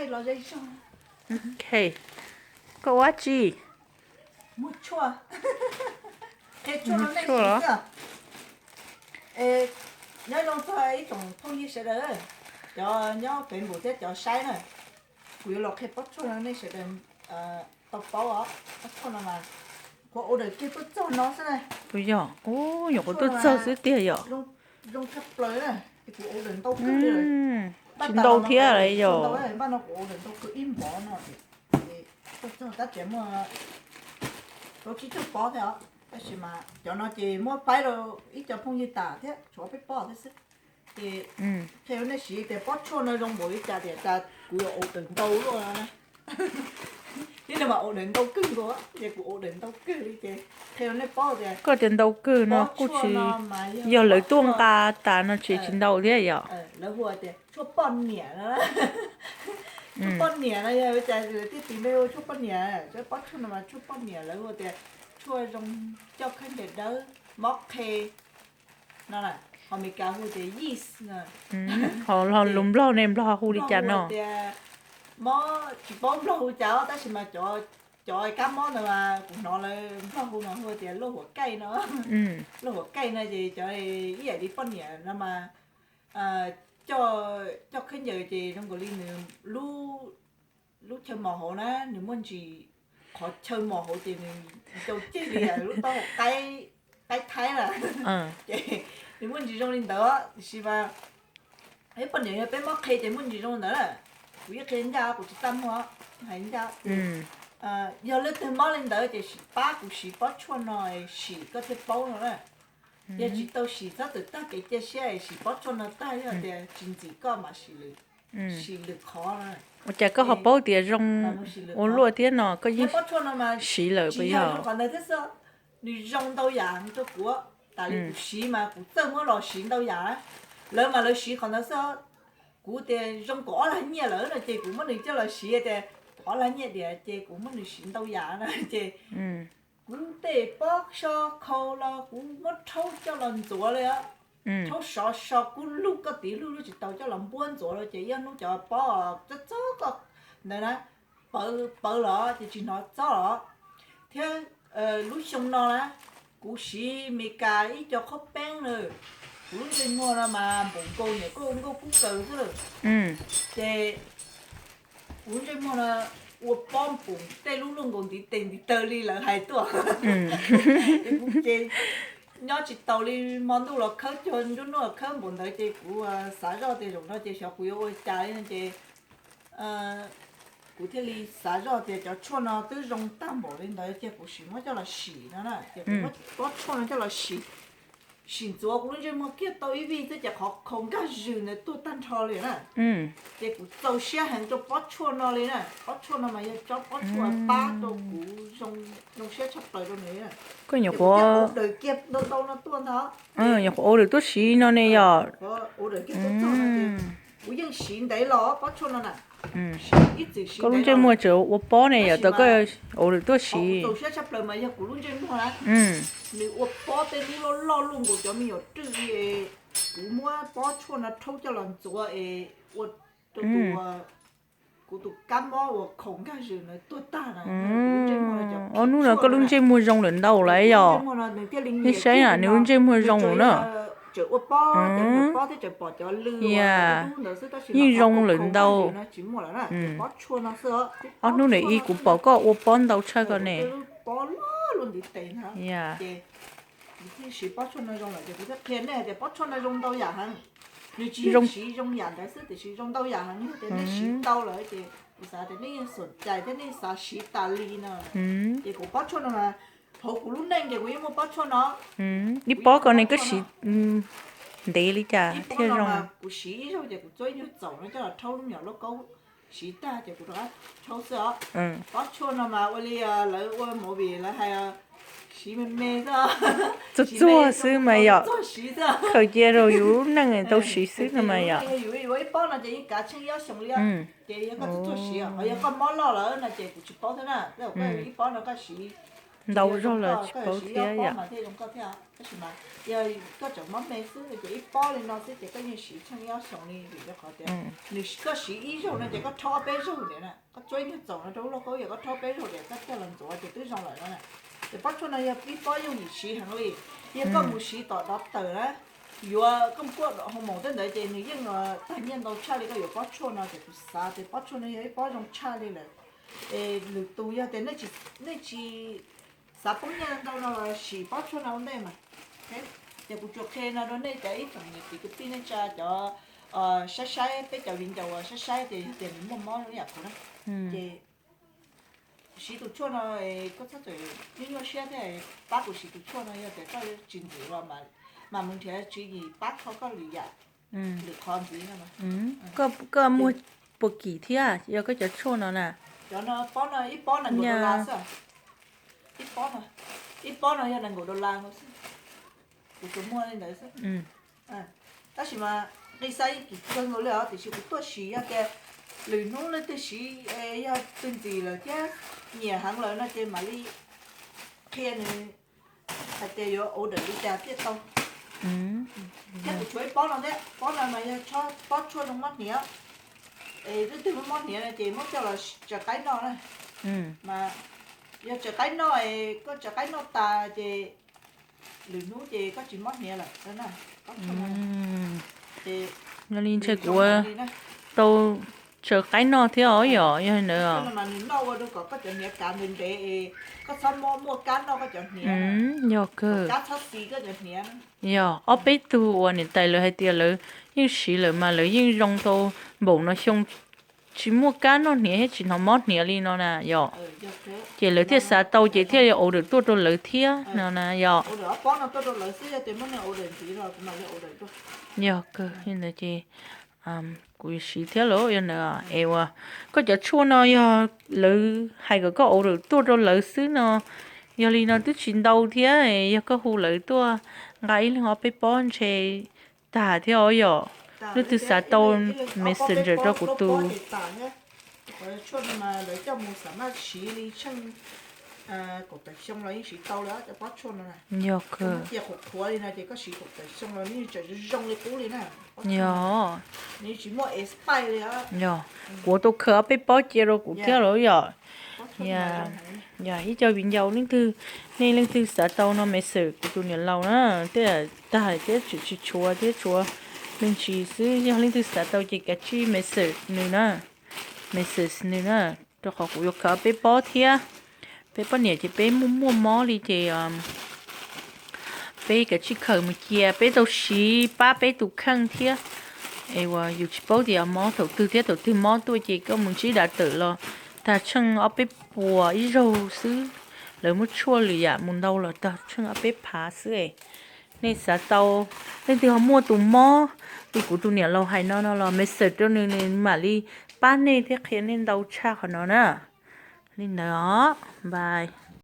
Los ze zog. Ok, koj ua dab tsi? Muag tshuaj. Qhia tshuaj rau nej siv xwb. Nyob zoo txog ib tsoom phooj ywg sawv daws, cov nyob pem npum thiab cov saib na, kuv yuav los qhia pob tshuaj no nej sawv daws tau paub os. Pob tshuaj no mas kuv order kiag tuaj txog no xwb na. Tus yog, nyuam qhuav tuaj txog xwb tiag yom. Zoo tshaj plaws na, kuv order ntau kawg li. Tsis ntau thiab yom. Npaj no kuv order ntau kawg ib npov no. Tuaj txog tab tseem muaj rau tsib caug pob thiab os, tab sis mas cov no ces muab faib rau ib co phooj ywg tas thiab tshuav peb pob thiab xwb. Ces qhia rau nej siv tias pob tshuaj no zoo npaum li cas tias tas kuv yuav order ntau luaj na. Thiab no mas order ntau kawg nkaus, ces kuv order ntau kawg li ces qhia rau nej paub tias koj tias ntau kawg no kuj tsis, yog lawv tuaj nqa tas no tsis, tsis ntau thiab yom. Lawv hu tias tshuaj poj niam no. Tshuaj poj niam no yog cas lawv thiaj tis npe hu tshuaj poj niam? Pob tshuaj no mas tshuaj poj niam, lawv hu tias tshuaj zoo coj khaub ncaws dawb, mob qhe no. Ho Meskas hu tias yeast no. Ho lus Nplog ne, Nplog hu li cas no? Tias mob, tsis paub Nplog hu cas tab sis mas cov kab mob ntawd mas kuv hnov lawv Nplog hu mas hu tias loj huam kaij no. Loj huam kaij no ces cov ib yam li poj niam no mas coj khaub ncaws ces zoo nkaus li nws lub chaw mos hauv na, nws muaj ntsis, qhov chaw mos hauv ces nws ncau ceg li lub taub hau qaib thaib na. Ces nws muaj ntsis zoo li ntawd, tiam sis mas poj niam yog peb mob qhe ces muaj ntsis zoo li ntawd na. Kuv yeej qhia ncaj, kuv tsis txaj muag, hais ncaj. Yog leej twg mob li ntawd ces sim pab kuv siv pob tshuaj no sim koj thiaj paub no na. Yog tsis tau sim txhob txwm tag kev cia siab, sim pob tshuaj no tag, yog tias tsis ntxim koj mam sim lwm, sim lwm qhov na. Ua cas koj ho paub tias zoo ua luaj thiab no, koj yeej siv lawm puas yog? Qhov ntawd thiab xwb, nws zoo ntau yam rau kuv, tas li kuv siv mas kuv txawj muab los siv ntau yam. Lawv mas lawv siv qhov ntawd xwb. Kuv tias zoo kaum ob lag nyiaj lawm no ces kuv muab nws coj los siv tias kaum ob lag nyiaj diam ces kuv muab nws siv ntau yam na ces kuv tej pob so khau los kuv muab rhaub coj los ntxuav li os. Rhaub sov so kub lug, koj tiv lug lub tsis tau, coj los npuab ntxuav los ces ib hnub cov pob txob txob koj ntawd na, pawv pawv los ces tsis hnov txob los. Thiab lub xyoo no na, kuv siv Meskas ib co qhaub peeb na, kuv lub ntsej muag no mas npaum nkaus niam koj ua nkauj kub kaws xwb lawm. Ces kuv lub ntsej muag no ua pob npaum tej lub luaj nkaus ntiv tes ntiv taw li lawv hais tuaj. Ces kuv ces nyob tsis taus li, hmo ntuj los khawb, cuag nruab hnub los khawb npaum ntawd ces kuv xav zoj tias zaum no ces xyov kuv yuav ua cas li no ces kuv thiaj li xav zoj tias cov tshuaj no twb zoo tag npaum li ntawd ces kuv sim muab coj los sim no na, ces kuv muab pob tshuaj no coj los sim, sim ntxuav kuv lub ntsej muag kiag tau ib vij xwb ces qhov khaus nkag zws ntawd tuag tag nrho li na. Ces kuv txaus siab heev rau pob tshuaj no li na, pob tshuaj no mas yog tsob pob tshuaj pab rau kuv zoo siab tshaj plaws rau nws. Koj nyuam qhuav ntau ntau no tuaj ntag. Nyuam qhuav order tuaj siv no ne yom. Kuv yeej siv ntev los pob tshuaj no na, siv ib txwm siv. Koj lub ntsej muag tseem ua pob ne yom, tau koj order tuaj siv. Txaus siab tshaj plaws mas yog kuv lub ntsej muag na, nws ua pob tej lub loj loj luaj nkaus cov me nyuam rwj li, kuv muab pob tshuaj no rhaub coj los ntxuav es ua rau tus, kuv tus kab mob uas khaus nkag zws ntawd tuag tag na. Ob hnub no koj lub ntsej muag zoo lawm ntau lawm yom. Nej saib na, nws lub ntsej muag zoo lawm na. Tseem ua pob, pob thiab tseem pom cov lw ntawd xwb tab sis yeej zoo lawm ntau. Pob tshuaj no xwb, ob hnub no ib kuv pom koj ua pob ntau tshaj ko ne. Pob loj luaj ntiv tes ntag. Ces kuv thiaj siv pob tshuaj no zoo lawm ces kuv thiaj qhia nej hais tias pob tshuaj no zoo ntau yam heev. Nws tsis zoo siv zoo yam ntawd xwb tiam sis zoo ntau yam heev, yog tias nej siv ntau lawm ces kuv xav tias nej yeej xom cai thiab nej xav siv tas li no. Ces kuv pob tshuaj no mas hauv kuv lub neej ces kuv yeej muaj pob tshuaj no. Ib pob ko ne koj siv ntev li cas thiaj zoo? Kuv siv ib zaug ces kuv txua ib nyuag txaum no coj los rhaub lub me nyuam lauj kaub, siv tag ces kuv rov qab rhaub xwb os. Pob tshuaj no mas ua li lawv ua movie lawv hais, siv me me xwb, txuag txuag xwb mas yom. Khaws cia rau yus lub neej tau siv xwb no mas yom. Yus ua ib pob no ces yeej kav tsheej ib ob xyoos li, ces yog koj txuag txuag siv, ho yog koj mob loj lawm no ces kuv tsis paub thiab na. Koj ib pob no koj siv Ntau zog los tsis paub thiab yom. Tab sis mas yog koj tseem mob me xwb ces ib pob li no xwb ces koj yeej siv tsheej ib ob xyoos li vim rau qhov tias nws, koj siv ib zaug no ces koj rhaub ob peb zaug li na, koj tsuab ib nyuag txaum no rau lub lauj kaub yog koj rhaub peb zaug tias koj coj los ntxuav ces twb zoo lawm no na. Ces pob tshuaj no yog ib pob yooj yim siv heev li, yog koj mus siv tom doctor na, yuav koj mus kuaj hoo maum tej ntawd ces nws yeej tag nyiaj ntau tshaj li koj yuav pob tshuaj no ces kuv xav tias pob tshuaj no yog ib pob zoo tshaj li lawm. Es lwm tus yog tias nej tsis xav poob nyiaj ntau no los sim pob tshuaj no ua ntej mas. Ces kuv tsuas qhia no rau nej cov ib tsoom niam txiv kwv tij neej tsa cov saib saib peb cov viv ncaus uas saib saib tias yog tias nws muaj mob zoo yam kuv na, ces siv tus tshuaj no, koj txhob txawm nyuaj nyuaj siab thiab, pab kuv siv tus tshuaj no yog tias koj tsis ntxim los mas mus nrhiav tswv yim pab kho koj lwm yam, lwm qhov ntxiv no. Koj muag puas kim thiab yog koj cov tshuaj no na? Cov no pob no ib pob nees nkaum dollar xwb. Ib pob no, ib pob no yog nees nkaum dollar nkaus xwb. Kuv tsuas muag li ntawd xwb. Tab sis mas nqi xab yeej kim kawg nkaus li os, tiam sis kuv tuaj siv yog tias lwm hnub leej twg siv yog twg ntxim lawm thiab nyiam heev lawm no ces mam li qhia nws hais tias yuav order li cas thiaj tau. Thiab kuv tshuav ib pob no thiab, pob no mas yog pob tshuaj zoo mob hniav. Es leej twg mob mob hniav no ces muab coj los tsaws qaib noj na. Mas yog tsaws qaib noj, koj tsaws qaib noj tas ces lwm hnub ces koj tsis mob hniav lawm na. Yog li ntshe kuv ua tau tsaws qaib noj thiab os yom, yog li ntawd. Nws noj ua rau kom koj cov hniav kav ntev ntev, koj txhob muaj kab noj koj cov hniav. Yog kawg. Yog ob peb tug uas niam tais lawv hais tias lawv yeej siv lawm mas lawv yeej zoo tau npaum no xyoo tsis muaj kab noj hniav thiab tsis hnov mob hniav li no na yom. Ces lawv thiaj xav tau ces thiaj li order tuaj rau lawv thiab no na yom. Yog kawg li ntawd ces kuv siv thiab lawm yog ntawd es uas koj cov tshuaj no yog lawv hais kom koj order tuaj rau lawv xwb no. Yog li no twb tsis ntau thiab, yog koj hu lawv tuaj nqa ib leeg ob peb pob ntshe tag thiab os yom. Leej twg xav tau messenger rau kuv tus Yog kawg. Yog, kuv tau khaws ob peb pob cia rau kuv thiab los yom. Yog ib co viv ncaus leej twg, nej leej twg xav tau no messenger kuv tus niam laus na, tej tag thiab tseem tsis tshuav thiab tshuav me ntsis xwb, yog leej twg xav tau ces kav tsij messenger nws na, messenger nws na, rau qhov kuv yuav khaws ob peb pob thiab. Peb poj niam ces peb muaj muaj mob li ces peb kav tsij khaws mus cia, peb tau siv pab peb tus kheej thiab. Es uas yus tsis paub tias mob thaum twg thiab thaum twg mob tuaj ces koj mus ntsib dav tawm los tag tsheej ob peb puas ib zaug xwb, lawv muab tshuaj lwm yam mus ntau los tag tsheej ob peb phav xwb es. Nej xav tau, leej twg ho muaj tus mob li kuv tus niam laus hais no no los messenger rau nws, nws mam li pab nej thiab qhia nej ntau tshaj qhov no na. Li ntawd os, bye.